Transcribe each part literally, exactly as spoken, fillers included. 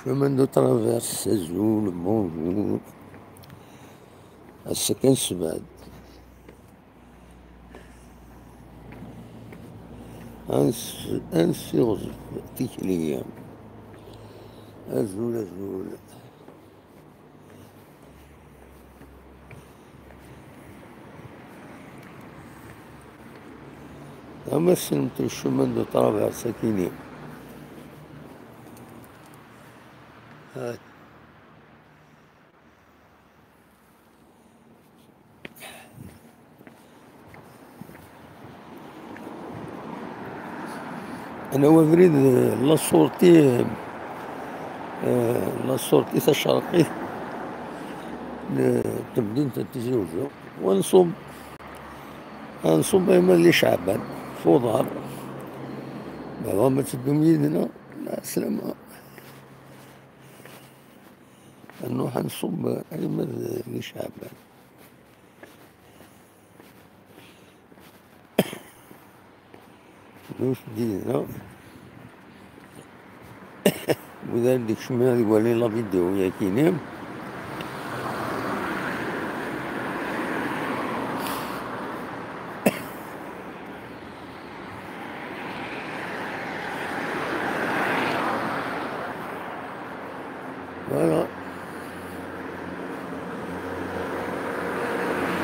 Chemin de traverse, azul, bonjour. Ass-a kan ssebɛed. Ansi, ansi ɣzef tikli. Azul, azul. Am ass n chemin de traverse akini. Anaw abrid, eh, la sortie, eh, la sortie tacerqit n temdint n Tizi Uzzu. Wa nṣub, ad nṣub ayma d Li Ceɛban, f uḍar. Bɣam ad teddum yid-neɣ, lɛeslama. Ad nruḥ ad nṣub ayma d Li Ceɛban. Nus dina. Wid ara d-ikecmen ad walin la vidéo yakini. Voilà.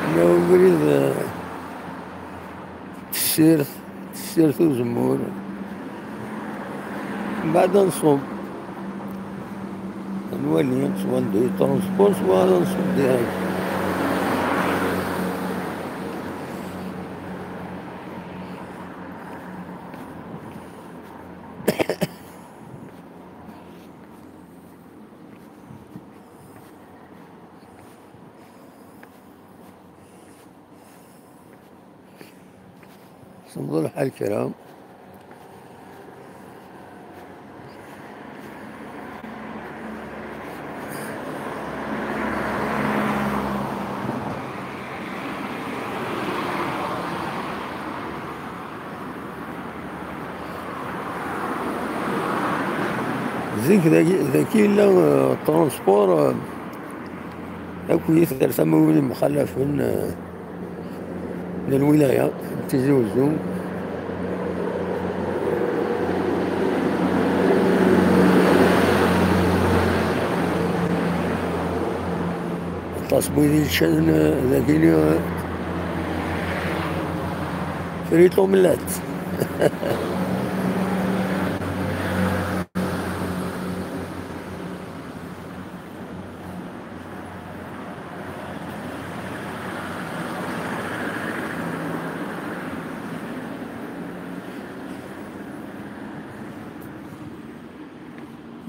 Anaw abrid, eh, tessirt, tessirt uzemmur. Mbeɛd ad nṣub. Ad nwali, swa anda i transport, swa ad nṣub direct. Semmeḍ lḥal kra. Zik dagi, dagi yella, eh, transport, eh, akk yit ar tama win yemxalafen, eh, n lwilaya n Tizi Uzzu. Aṭas n wid yeččan, eh, dagi, eh, friṭ umellat.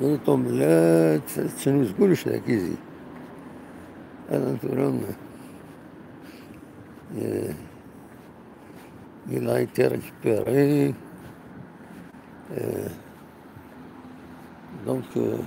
Friṭ umellat, tettnuz kullec dagi zik. Hada tura, eh, il a été récupéré. Euh, donc, euh,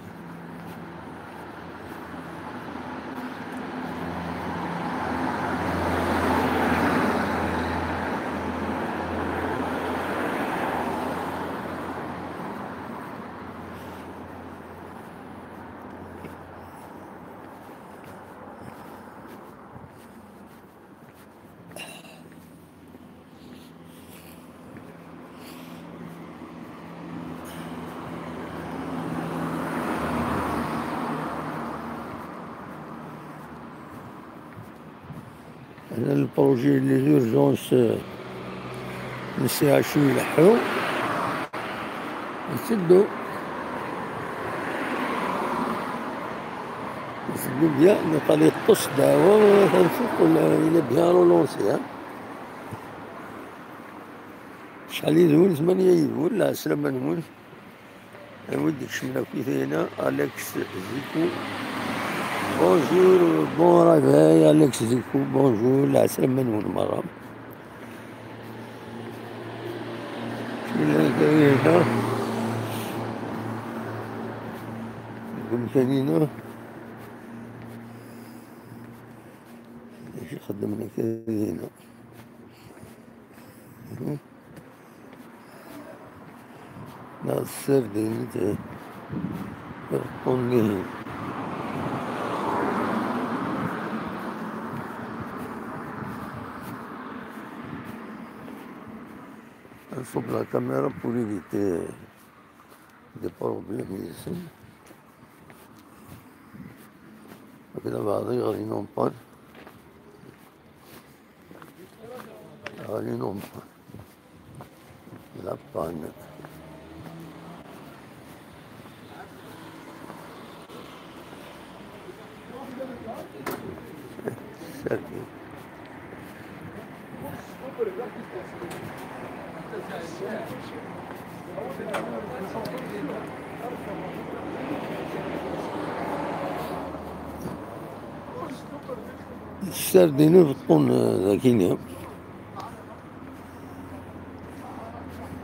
هذا البروجي لي زورجونس، آه، ن سي اش او يلحو. يسدو. يسدو بيان، نطالي الطس داو، تنسوق ولا إلا بيان رولونسي، ها؟ شحال يدور؟ ثمانية يدور، لا، سلامة نموت. Awi-d ikecmen akk-it ayna, Alex Zico. Bonjour, bon réveil, Alex Zico, bonjour, lɛeslama-nwen merra. Bismillah, kayina. Deg umkan-ina. Acu xeddmen akka dinna? Neɣ tessardin, eh, Ibeṭṭunen-ihin. Anṣubb la caméra pour éviter des problèmes yid-sen. Akken abeɛḍi ɣer inumpan. Ɣer inumpan. La panne. Servi. Ssardin ibeṭṭun, eh, dagini.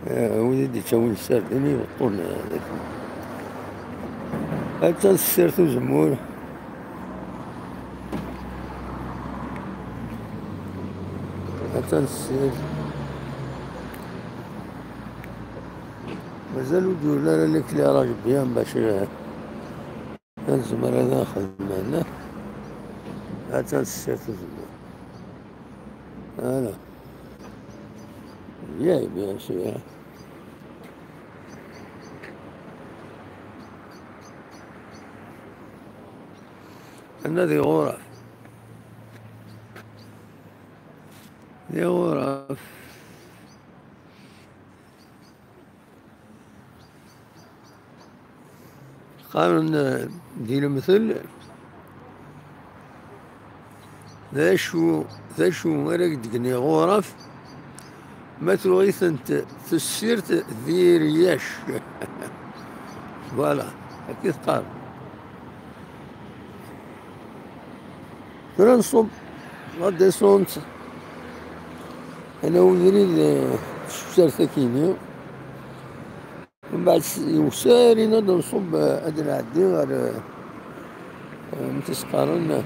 Eh, wid i d-ittawin ssardin ibeṭṭun, eh, dagini. Attan tessirt uzemmur. Attan tessirt. Mazal ur d-yuli ara l'éclairage bien bac, eh, ad nezmer ad nexdem, neɣ? Attan tessirt uzemmur. Voilà. Bien, bien sûr. Anna d iɣuraf. D iɣuraf. Qqaren, eh, di lemtel, d acu, d acu ara k-d-gen iɣuraf ma tuɣ-itent tessirt di ryac. Voilà, akka i teqqar. Tura nṣubb la descente. Anaw ubrid, eh, tessert akini. Mbeɛd s-, yewser ina ad nṣubb, eh, ad nɛeddi ɣer, eh, eh, amek i s-qqaren, eh,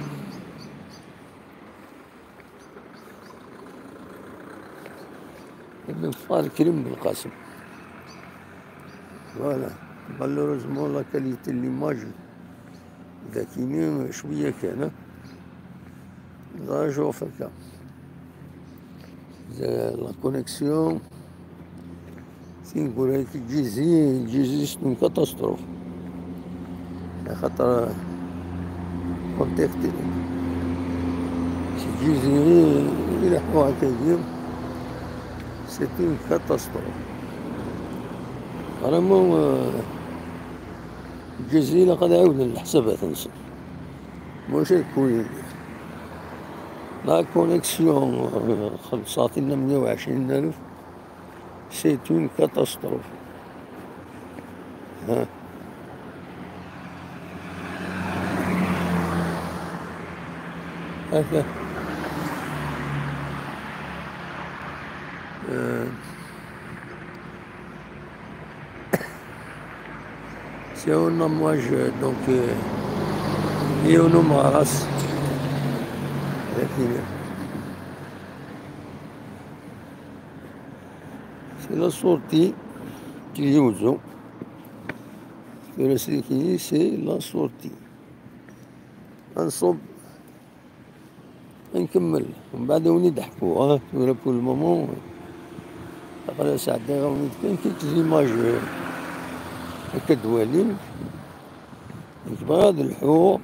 ad neffeɣ ɣer Krim Belqasem. Voilà. Malheureusement, la qualité de l'image dagini cwiya kan, eh. Ẓer acu ɣef akka. La connexion, tineggura-agi Ǧizi, Ǧizi c'est une catastrophe. Axaṭer, eh, contacté si Ǧizi i leḥḥuɣ akkagi, c'est une catastrophe. Vraiment, eh, Ǧizi ilaq ad ɛiwden leḥsabat-nsen. Maca ad kul la connexion, eh, xellṣeɣ-t-id meyya u ɛecrin alef, c'est une catastrophe. Ha. Ata. Eh, C'est un hommage, donc, euh, i yiwen umeɣras. C'est la sortie Tizi Ouzou. Tura c'est la sortie. Anṣubb. Nkemmel, mbeɛd ad wen-id-ḥkuɣ, ah, tura pour le moment, aql-i sɛeddayeɣ-awen-id kan quelques images, euh, akka d-twalim. Nekk bɣiɣ ad lḥuɣ.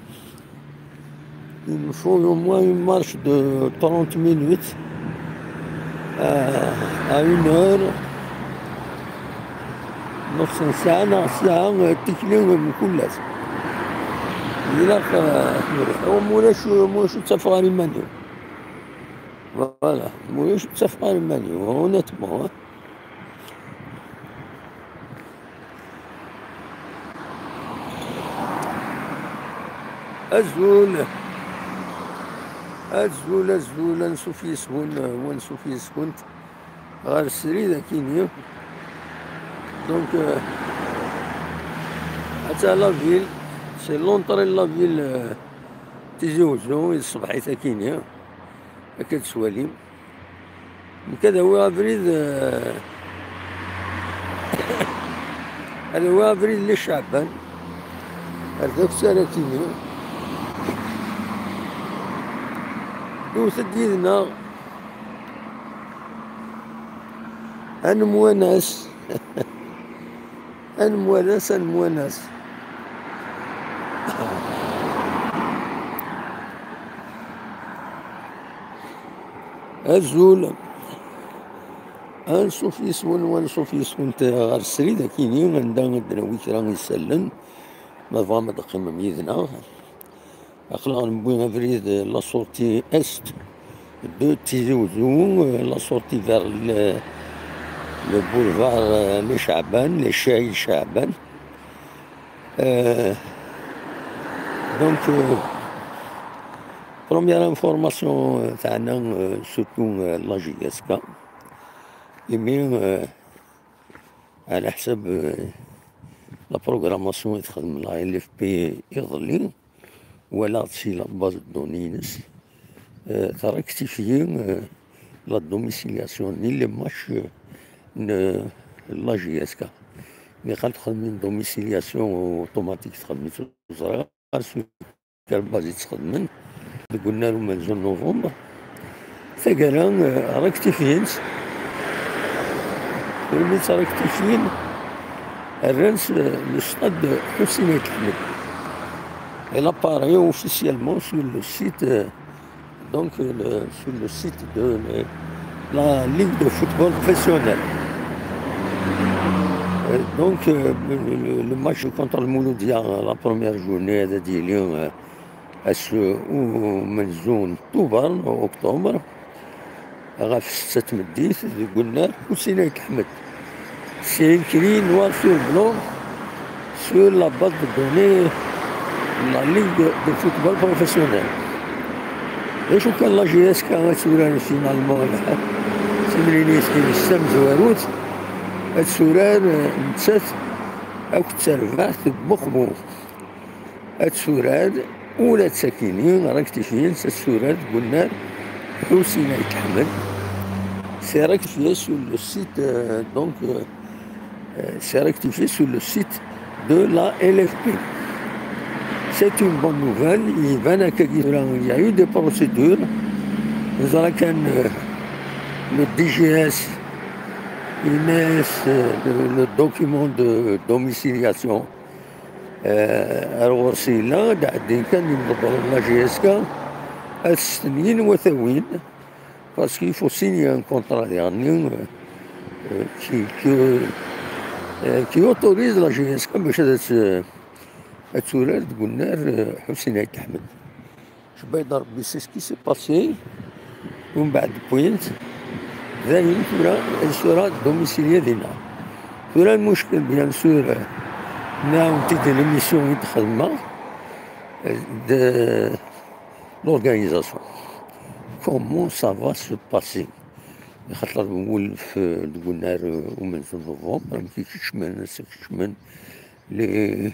Il me faut au moins une marche de trente minutes, euh, à une heure. Nus n ssaɛa neɣ ssaɛa, eh, tikli mkul ass. Ilaq, eh, ad nruḥ. Ma ulac, ma ulac ur ttafeɣ ara iman-iw. Voilà, ma ulac ur ttafeɣ ara iman-iw, honnêtement, hein. Azul. Azul, azul, ansuf yes-wen, wa ansuf yes-went. Ɣer srid akini. Donc, euh, atta la ville, c'est l'entrée de la ville, euh, Tizi Ouzou, i tṣebḥit akini. Akka d-twalim. Nekk ad awiɣ abrid, euh, ad awiɣ abrid li Ceɛban. Ar d akessar akini. Iwet-d yid-neɣ. Ad nemwanas. Ad nemwanas, ad nemwanas. Azul. Ansuf yes-wen, wansuf yes-went ɣer srid akini, anda ad d-nawi kra isallen, ma tebɣam ad d-teqqimem yid-neɣ. Aql-aɣ newwi abrid, euh, la sortie est de Tizi Ouzou, euh, la sortie vers le, le boulevard, euh, les Chaban, les Chahil Chaban. Euh, donc, euh, première information, euh, تاعنا, euh, surtout, euh, la J S K. Imi, euh, على حسب, euh, la programmation i texdem la L F P iḍelli, walaɣ-tt si la base de données-ines, euh, trectifier, euh, la domiciliation n les matchs, euh, n la J S K. Niqal texdem une domiciliation automatique, texdem-itt ur ẓriɣ ara s karbaz i tt-xedmen deg unnar umenzu n novembre. Taggara, euh, rectifier-tt. Melmi tt-rectifier, rran-tt, euh, le stade Ḥusin Ayt Ḥmed. Elle apparaît officiellement sur le site, euh, donc, euh, le, sur le site de, euh, la Ligue de football professionnel. Euh, donc, euh, le, le, le match contre le Mouloudia, la première journée, c'est-à-dire, euh, ass umenzu n Tubeṛ, octobre, ɣef ssetta n tmeddit, deg unnar Ḥusin Ayt Ḥmed. C'est écrit noir sur blanc sur la base de données de la Ligue de football professionnel. D acu kan, la J S K ad turar finalement timlilit-ines tamezwarut, ad turar, eh, nettat akked terbaɛt n Buqbu. Ad turar ula d takini, rectifier, ad turar deg unnar Ḥusin Ayt Ḥmed. C'est rectifié sur le site, euh, donc, euh, euh, c'est rectifié sur le site de la L F P. C'est une bonne nouvelle. Iban akka, il y a eu des procédures. Neẓra kan, euh, le D G S, il met, euh, le, le document de domiciliation. Eh, ar ɣur-s yella, ad d-ɛeddin kan yimḍebbren n la J S K, ad stenyin wa tawin, parce qu'il faut signer un contrat dernier, euh, qui, que, euh, qui autorise la J S K bac ad, ad turar deg unnar, euh, Ḥusin Ayt Ḥmed. Cbayda Rebbi, c'est ce qui s'est passé. Umbeɛd wwin-t. Dayen tura, tura domicilié dinna. Tura lmuckel, bien sûr, nɛawed-t-id l'émission i d-xedmeɣ, de l'organisation. Comment ça va se passer? Xaṭer nwulef, euh, deg unnar, euh, umenzu n novembre, amek i keččmen, ass-a keččmen, les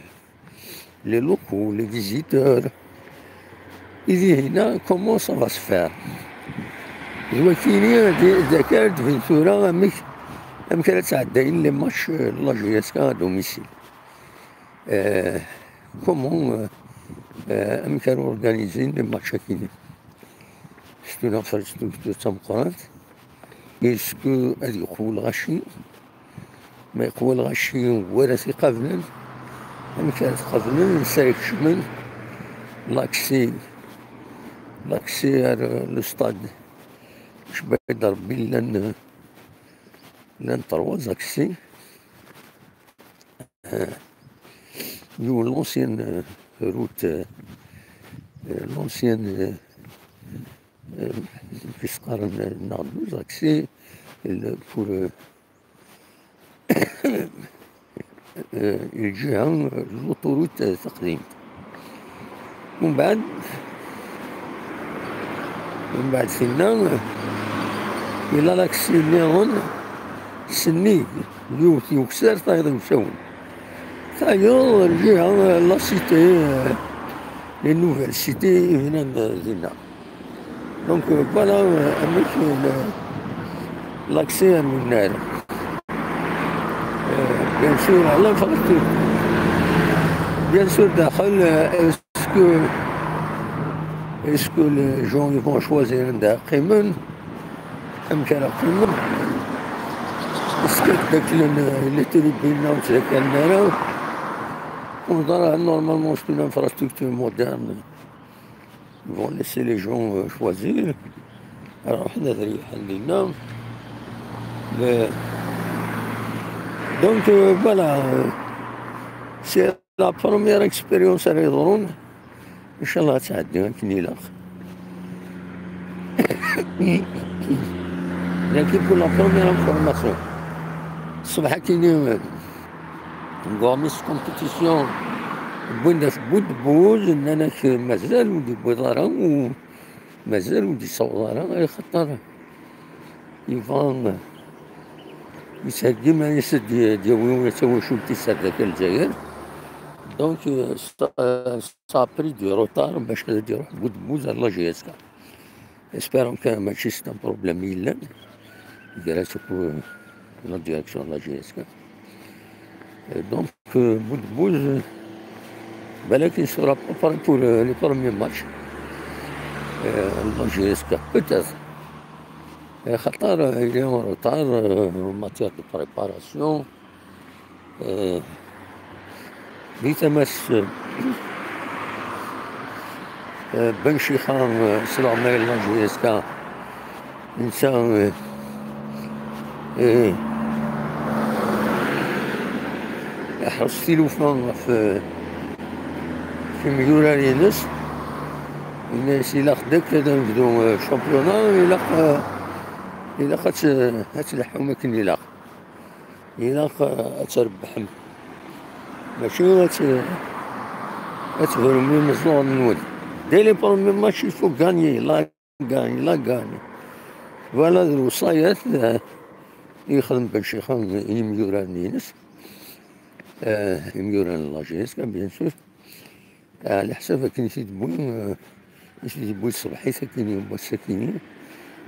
les locaux, les visiteurs. I dihin-a, comment ça va se faire? D wakini, d, d akka ara d-tbin tura amek, amek ara ttɛeddayen les matchs, euh, la J S K à domicile. Euh, comment, euh, euh, amek ara organizin les matchs akini? C'est une affaire d tameqqrant. Est-ce que ad yeqwu lɣaci? Ma yeqwa lɣaci, wara t-iqablen. Amek ara t-qablen? Ansa ara kecmen? L'accès, l'accès ar le stade. Cbayda Rebbi llan, llan trois accès. Euh, l'ancienne, euh, route, euh, euh, l'ancienne, euh, euh, qui se parle, euh, douze accès, le, pour, euh, euh, lǧiha, euh, l'autoroute, euh, taqdimt. Umbeɛd, umbeɛd tinna, euh, yella l'accès nniḍen, sennig, yiwet yukessar, tayeḍ yuksawen. Tayeḍ, lǧiha, euh, la cité, euh, les nouvelles cités, yebnan, euh, dinna. Donc, euh, voilà, euh, amek, euh, le, l'accès à Lwennar. Euh, bien sûr, à l'infrastructure. Bien sûr, daxel, euh, est-ce que, est-ce que les gens, ils vont choisir anda qqimen? Amek ara qqimen? Est-ce que ddaklen, euh, les tribunaux, ttdakalen ara? On dira, normalement, c'est une infrastructure moderne. Ils vont laisser les gens, euh, choisir. Alors, حنا ذري حلينا. Mais, donc, euh, voilà, euh, c'est la première expérience à Redron. Inchallah, ça a été un. Là, pour la première information. الصبح كاين يوم. Gormis compétition. Wwin-d at Budbuz, nnan-ak mazal ur d-yewwiḍ ara, u mazal ur d-yessaweḍ ara, axaṭer yebɣa yettheggi iman-is ad d-yawi tawacult-is ar daki Lezzayer. Donc, euh, ça, euh, ça a pris du retard bac ad d-iruḥ Budbuz ar la J S K. Espérons que mačči c'est un problème yellan. Gar-as akk la direction de la J S K. Euh, donc, euh, Budbuz, euh, balak il sera pas prêt pour, euh, les premiers matchs. Euh, la J S K, peut-être. Euh, خاطر, euh, il est en retard, euh, en matière de préparation. Euh, di tama-s, euh, Ben Chixa, euh, s leɛmer la J S K, netta, euh, euh, iḥreṣ tilufa ɣef, euh, ɣef yimyurar-ines. Yenna-yas, ilaq-d akka ad nebdu, euh, championnat, ilaq, euh, ilaq ad t-, ad tleḥḥum akken ilaq. Ilaq, euh, ad trebbḥem. Mačči ad t-, ad tebrum imeẓẓuɣen-nwen. Dès les premiers matchs, il faut gagner, la gagne, la gagne. Voilà, d lewṣayat, euh, i yexdem Ben Chixa i yimyuraren-ines. Euh, imyuraren n la J S K, bien sûr. Ɛla ḥsab akken i t-id-wwi, euh, i t-id-wwi ṣṣbeḥit akkin, wass akkin,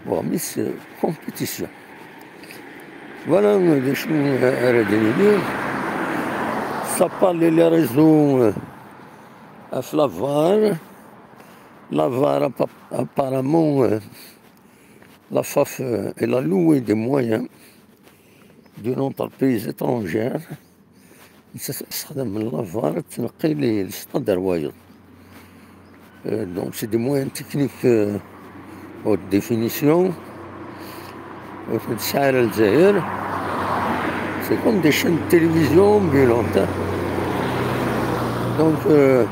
weɣmis, euh, compétition. Voilà, euh, d acu, euh, ara d-nini. Ça parle les réseaux, euh, ɣef la var. La var, appa-, apparemment, euh, la faf, euh, elle a loué des moyens d'une entreprise étrangère. Netta s-, sexdam la var ad tneqqi li-, le stade ar wayeḍ. Euh, donc, c'est des moyens techniques, euh, haute définition. Ur ten-tesɛi ara Lezzayer. C'est comme des chaînes de télévision ambulantes, hein. Donc, euh,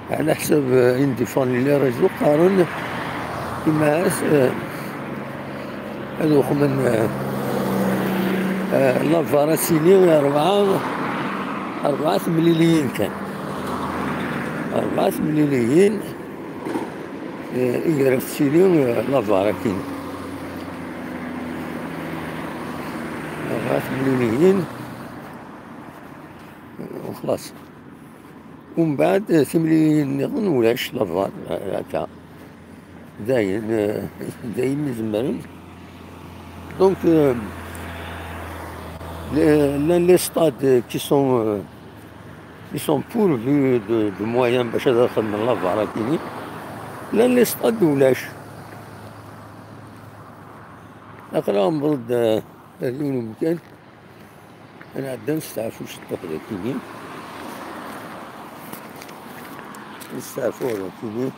ɛla ḥsab, euh, i d-iffɣen les réseaux, qqaren, imahas, euh, ad uxmen, euh, euh, la var ad tili rebɛa, rebɛa temliliyin kan. Rebɛa temliliyin, euh, i gar ad tili, euh, la var akkin. Rebɛa temliliyin, euh, u xlaṣ. Umbeɛd, eh, timliliyin nniḍen ulac la var, eh, akka. Dayen, eh, dayen mi zemren. Donc, euh, les, les, les stades qui sont, euh, qui sont pourvus de, de moyens bac ad xedmen la var akkin. Llan les stades ulac. Aql-aɣ newweḍ-d, eh, ar yiwen umkan. Ad nɛeddi ad nesteɛfu ciṭṭuḥ dakini. Nesteɛfu dakini.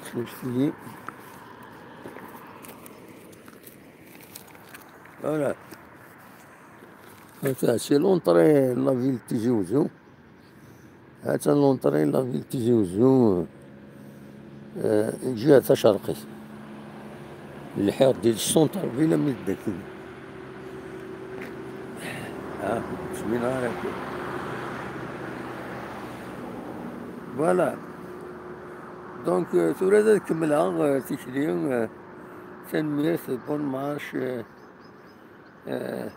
Slet-iyi. Voilà. Hata, c'est l'entrée de la ville de Tizi Ouzou. Hatan l'entrée de la ville de Tizi Ouzou, euh, lǧiha tacerqit. Lḥiɣ di centre ville am iddakken. Ah, ttmin ara. Voilà. Donc, euh, tura ad kemmleɣ, euh, tikli, euh, tanemmirt, bonne marche, euh, euh,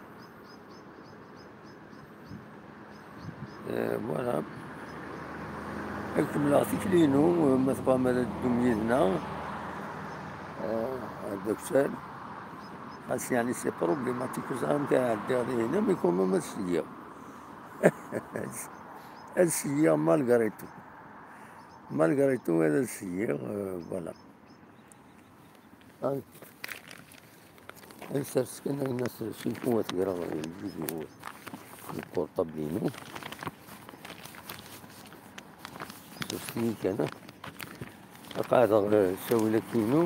Euh, voilà. Ad kemmleɣ tikli-inu, ma tebɣam ad teddum yid-neɣ. Euh, adakter. Xas, yeɛni, c'est problématique, ur ẓriɣ amek ara ɛeddiɣ dihin, mais quand même ad s-d-geɣ. Ad seyyiɣ malgré tout. Malgré tout, ad seyyiɣ, euh, voilà. Ad, ad sers kan ayen as-, s-, s-, ad greɣ lvidyu deg portable-inu. Surfet-iyi kan, ah. Ad qeɛdeɣ, eh, ssawil-agi-inu.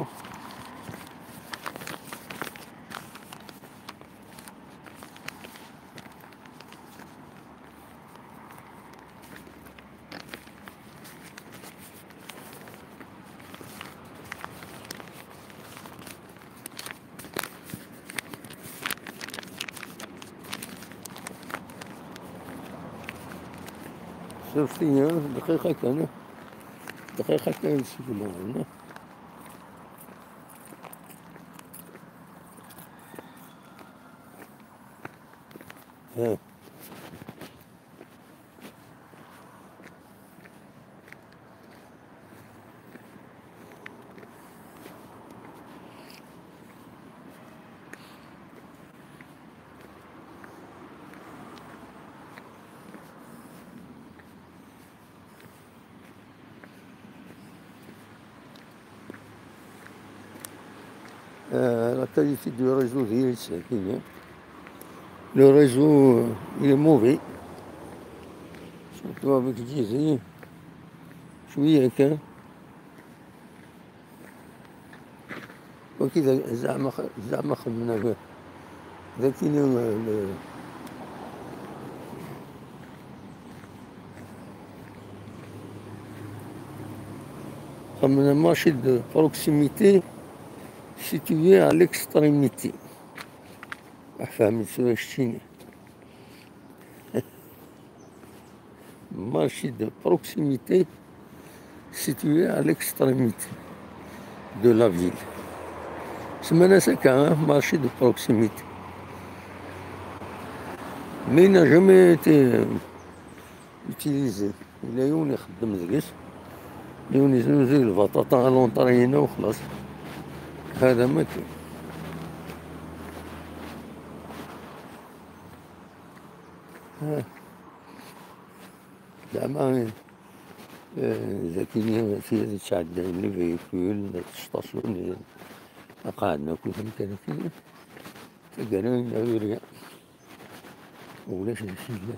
Surfet-iyi, ah, dqiqa kan, ah. Dqiqa kan, seg-, ah. Euh, la qualité du réseau ديالي تسعة كيلو. Le réseau, euh, il est mauvais. Surtout avec Dizzy. شوية كان. وكذا زعما خ-، زعما خدمنا به. ذاك اللي ال-، خدمنا marché de proximité situé à l'extrémité. راح فاهم شنو شتيني. Marché de proximité situé à l'extrémité de la ville. C'est ça, hein, marché de proximité. Mais il n'a jamais été utilisé. Il a eu une خدمة ديس. يونس نزل البطاطا على l'entrée هنا وخلاص. هذا ما كاين. آه. زعما، آه، إذا كاين شي تعدى les véhicules، ستاسيوني، قعدنا كل مكان. تقريبا غير ولاش نسينا.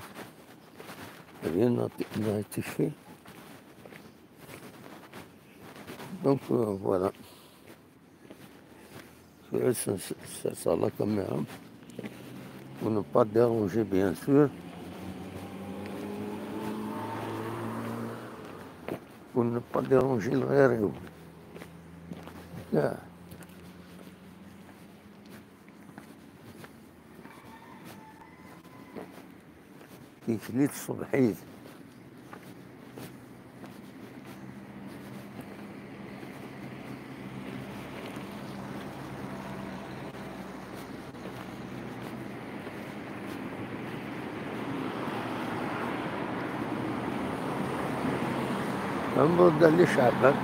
غير نعطي، نعطي فيه. Donc, euh, voilà. Je vais s-, s-, s-, sur la caméra. Pour ne pas déranger, bien sûr. Pour ne pas déranger le rêve. Là. Tikli tṣebḥit. Newweḍ-d Ali Ceɛban.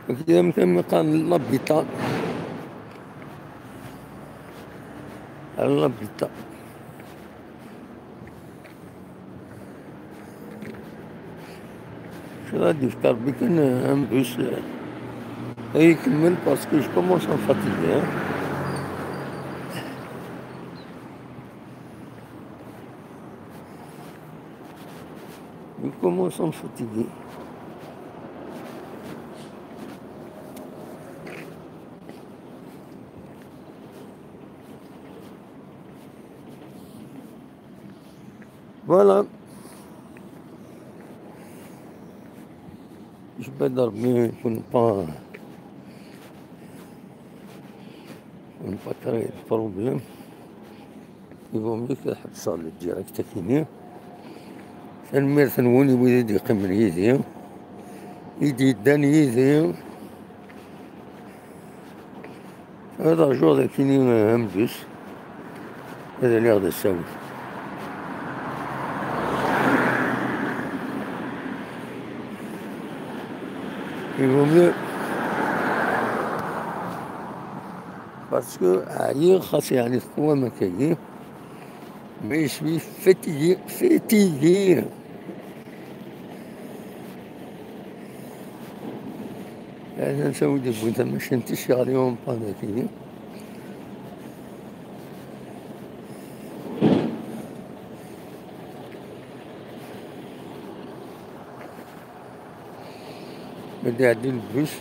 Wagi d amkan yeqqaren l'habitat. L'habitat. Cela dit, Carbican, un bus, euh, et il parce que je commence à me fatiguer, hein. Je commence à me fatiguer. Voilà. Je vais dormir pour ne pas, pour ne pas créer de problème. Il vaut mieux que je le direct fini. Tanemmirt-nwen i wid i d-yeqqimen yid-i, i d-yeddan yid-i. Ad rǧuɣ dagi, eh, amdus, ad aliɣ d asawen. Il vaut mieux. Parce que ɛyiɣ, xas yeɛni teqwam akkagi. Mais je suis fatigué, fatigué. Atan s-awi-d yewwin tamacint-is, yeɣli umpan dagi. Ma d-iɛeddi lbus.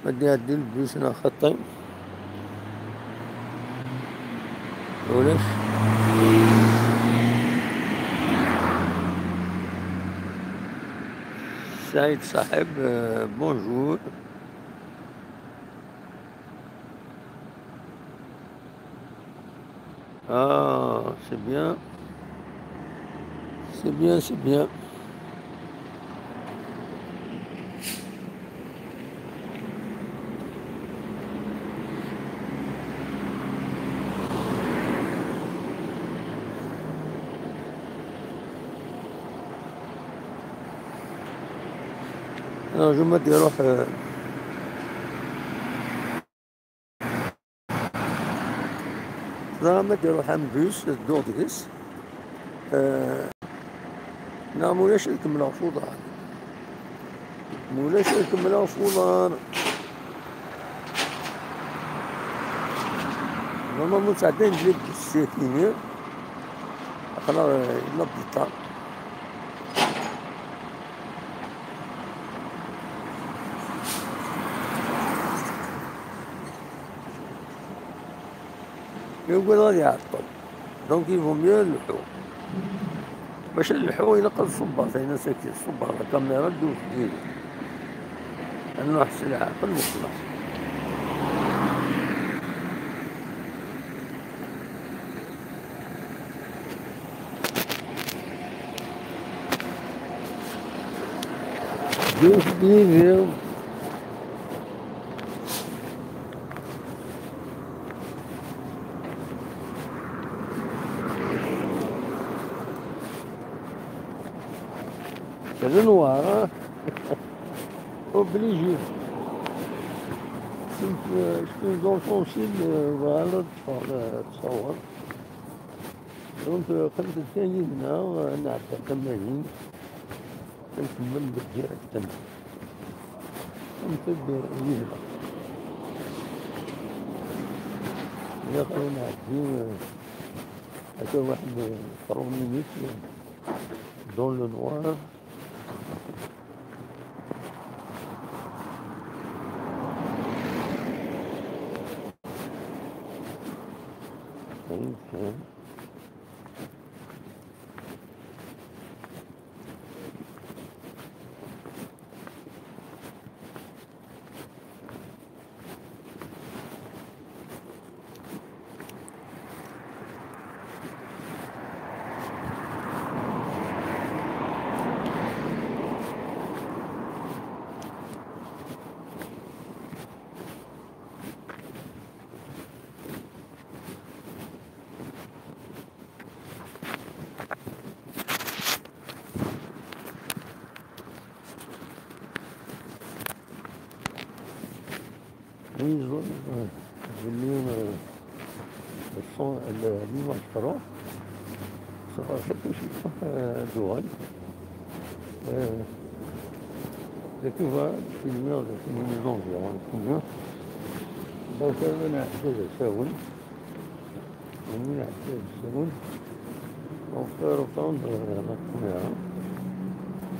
Ma d-iɛeddi lbus neɣ xaṭi? Ulac. Saïd Saḥib, euh, bonjour. Ah, c'est bien. C'est bien, c'est bien. Alors, je me dis, alors, euh, Ẓriɣ ma d-iruḥ am bus, dduɣ deg-s. Eh, neɣ ma ulac ad kemmleɣ ɣef uḍar. Ma ulac ad kemmleɣ ɣef uḍar. Normalement ttɛeddayen-d les bus sakini. Aql-aɣ, eh, yella beṭṭa. Yugad ad iɛeṭṭel. Donc, il vaut mieux ad nleḥḥu. Bac ad nleḥḥu, ilaq ad ṣubbeɣ, tayen-a sakit, ṣubbeɣ la caméra, ddu deg-i. Ad nruḥ s leɛqel, wexlaṣ. Ddu deg-i. C'est le noir, hein. Obligé. C'est une, euh, c'est une zone sensible, euh, voilà, tu parles, euh, de savoir. Donc, euh, comme c'est bien, euh, on a fait comme ça. Nkemmel direct. Nkemmel yid-neɣ. Ilaq ad nɛeddi, eh, akka waḥed, eh, trois minutes, eh, dans le noir. Ok. Oui, je vois, euh, je mets, euh, le son, le, l'image trop. Ça va faire que je suis pas, euh, droit. Euh, je peux voir, je peux voir, je peux voir les environs, c'est bien. Donc, euh, voilà, je vais faire, oui. On est à quinze secondes. On peut reprendre, euh, la caméra.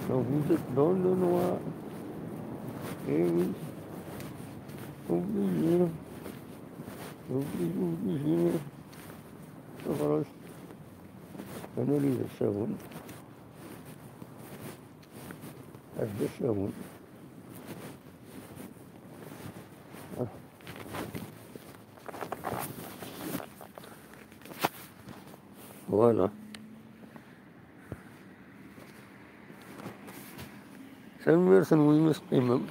Donc vous êtes dans le noir. Eh oui. Obligé. Obligé, obligé. Voilà. Analyse seconde. Deux secondes. Ah. Voilà. Tanemmirt-nwen imi teqqimem.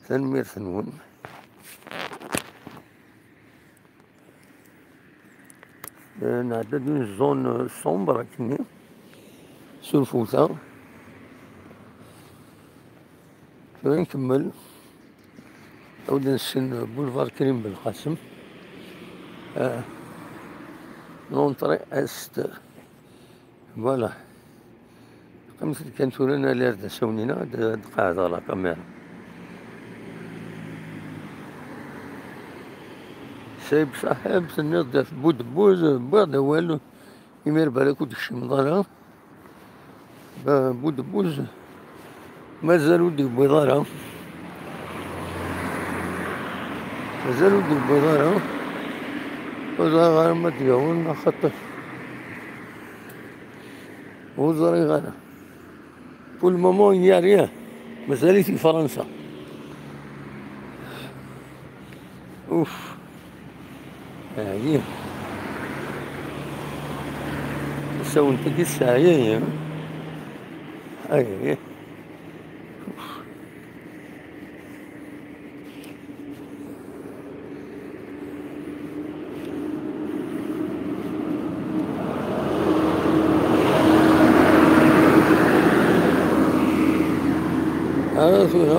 Tanemmirt-nwen. Eh, nɛedda-d une zone sombre akkenni, s lfuta. Tura nkemmel. Ad nessen boulevard Krim Belqasem. Eh, l'entrée est. Voilà. Qqimet-d kan tura, nali ar d asawen-ina, ad, ad qeɛdeɣ la caméra. Sayeb Saḥib, tenniḍ-d ɣef Budebbuz, wwiɣ-d awal, imir balak ur d-tekcimeḍ ara. Ba-, Budebbuz, mazal ur d-yewwiḍ ara. Mazal ur d-yewwiḍ ara. Ur ẓriɣ ara ma d-yawen, axaṭer ur ẓriɣ ara. Pour le moment, il n'y a rien. Mazal-it di Fransa. Ouf. Ɛyiɣ. Tasawent-agi tesseɛyay, ha? Ɛyiɣ. Ara tura.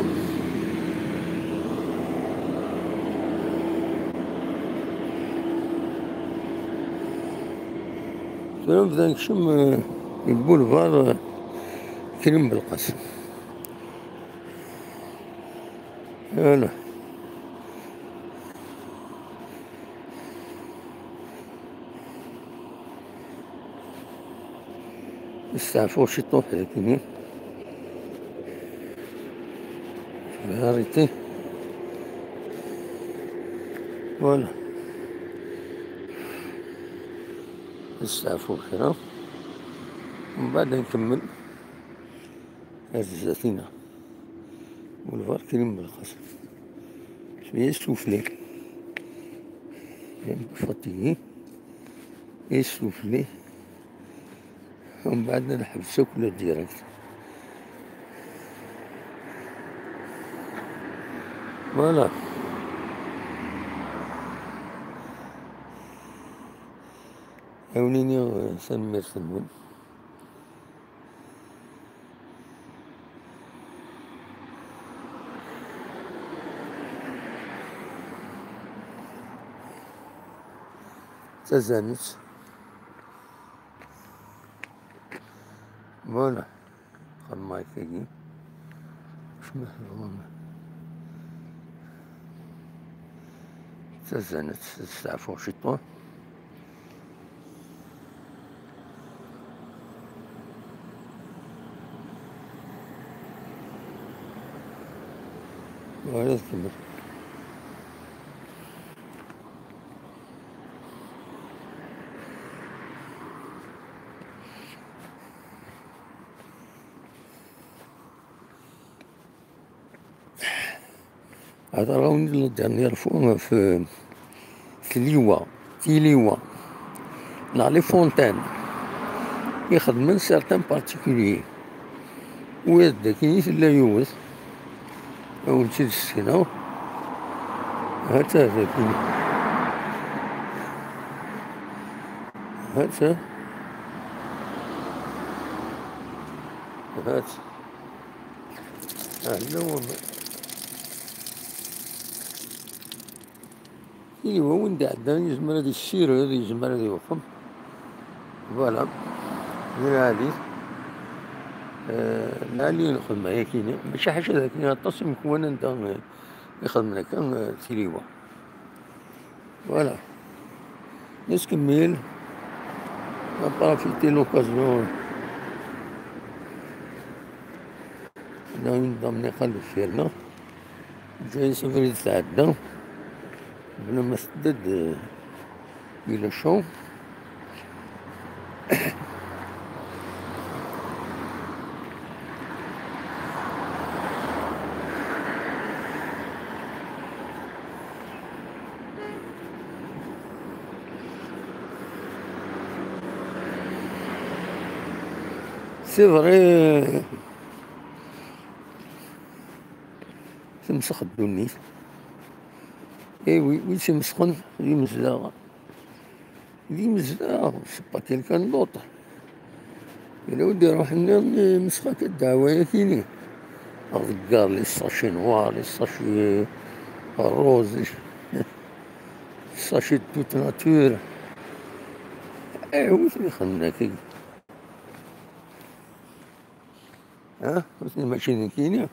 Tura nbda nekcem, eh, deg boulevard, eh, Krim Belqasem. Voilà. Nesteɛfu ciṭuḥ dagi. Arrêtez. Voilà. Nesteɛfu kra. Mbeɛd ad nkemmel. Ar zdat-ina. Boulevard Krim Belqasem. Cwiya yessufli. Fatigué. Yessufli. Mbeɛd ad neḥbes akk le direct. Voilà. Ad wen-iniɣ, eh, tanemmirt-nwen. Tazanet. Voilà. Xedmeɣ akkagi. Cmuḥ d ɣur-m. Tazanet, steɛfuɣ ciṭuḥ. Wala tkemmel. Hḍeṛ-awen-d la dernière fois ɣef, euh, tliwa, tiliwa, neɣ les fontaines i xedmen certains particuliers. Wiyaḍ dagi i tella yiwet, ad wen-tt-id-ssekneɣ. Ha-tt-a dagi. Ha-tt-a. Ha-tt. Ah, yella waman. Tiliwa win d-iɛeddan yezmer ad yessired, yezmer ad iwexxem. Voilà. Di lɛali. Eh, lɛali i nxeddem ayakini. Mačči ḥaca d akken aṭas imekwan anda, eh, i xedmen akka, eh, tiliwa. Voilà. Nettkemmil. On profite l'occasion. Là, une dame, Ǧǧan-as abrid tɛedda. Bla ma tedda-d, eh, di le champ. C'est vrai, temsex ddunit. Eh oui, wi temsexen d imezdaɣ. D imezdaɣ, c'est pas quelqu'un d'autre. Yella wid iruḥen nniḍen imsex akka ddeɛwa-yakini. Ɣer deg gar les sachets noirs, les sachets roses, les sachets de toute nature. Eh oui, wi ten-ixedmen akkagi. Ha? Ur ten-, mačči d nekkini.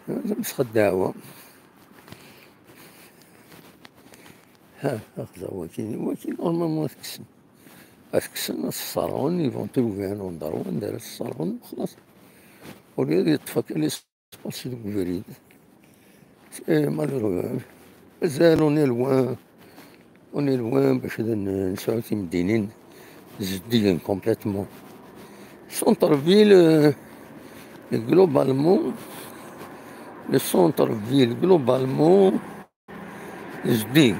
Tamsex ddeɛwa. Ha, axẓer wakin, wakin normalement ad t-kksen. Ad t-kksen, ad t-sserɣen, ils vont trouver un endroit anda ara t-sserɣen, xlaṣ. Au lieu ad yeṭṭef akka les Parce que deg ubrid, c'est malheureux. Mazal on est loin, on est loin bac ad n-, nesɛu timdinin zeddigen complètement. Centre-ville, euh, globalement, le centre-ville, globalement, zeddig.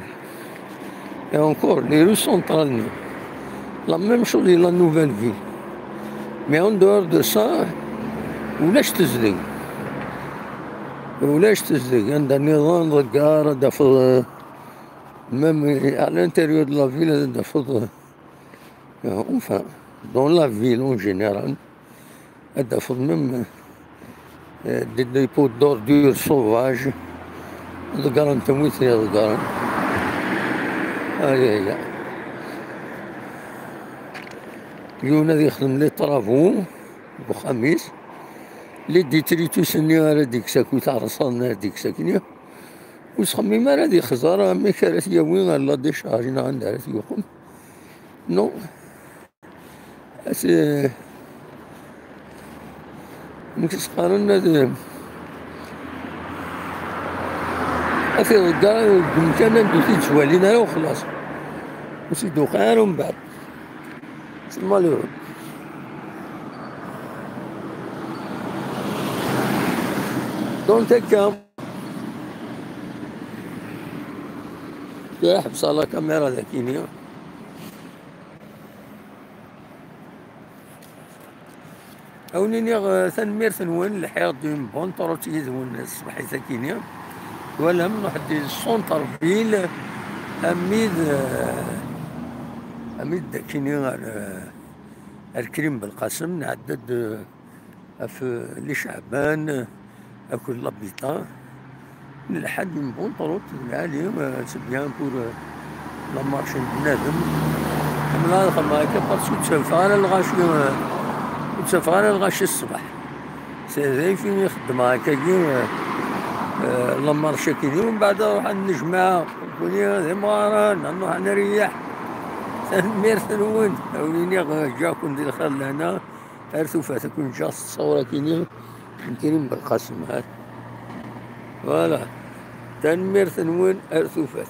Et encore, les rues centrales, la même chose, la nouvelle ville. Mais en dehors de ça, ulac tezdeg. Ulac tezdeg. Anda nniḍen, regarde, ad tafeḍ, euh, même à l'intérieur de la ville, ad tafeḍ, euh, enfin, dans la ville en général, ad tafeḍ même, euh, des dépôts d'ordures sauvages. Ḍeggren-ten wi ten-iḍeggren. Ay, ay, ay. Yiwen ad yexdem les travaux deg uxxam-is. Les détritus-nni ara d-ikkes akk, tareṣṣaḍ-nni ara d-ikkes akkenni. Ur ttxemmim ara ad ixẓer amek ara t-yawi ɣer la décharge neɣ anda ara t-yuqem. Non. As-, eh, amek i s-qqaren, ad, ad t-iḍegger deg umkan anda ur t-id-ttwalin ara, u xlaṣ. Ur s-id-tuqiɛ ara umbeɛd. C'est malheureux. Donc, akka. Tura ḥebseɣ la caméra dagini. A wen-iniɣ, eh, tanemmirt-nwen, lḥiɣ-d une bonne trotte yid-wen ṣṣbeḥ-is akini. Twalam, nruḥ-d di centre-ville, amid, eh, amid d akini ar, eh, ar Krim Belqasem, nɛedda-d, eh, ɣef, eh, Les Chaban, eh, akked l'Habitat. Nlḥa-d une bonne trotte, lɛali, euh, c'est bien pour, euh, la marche n bnadem. Ḥemmleɣ ad xedmeɣ akka parce que ur ttafeɣ ara lɣaci, euh, ur ttafeɣ ara lɣaci ṣṣbeḥ. C'est d ayfin i xeddmeɣ akkagi, euh, euh, la marche akkagi, u mbeɛd ad ruḥ ad nnejmaɛ, nekkni d imɣaren, ad nruḥ ad nreyyeḥ. Tanemmirt-nwen, a wen-iniɣ, euh, ǧǧiɣ-ken di lxir lehna. Ar tufat, ad ken-ǧǧeɣ s ttṣawra-kini n Krim Belqasem, ha. Voilà. Tanemmirt-nwen, ar tufat.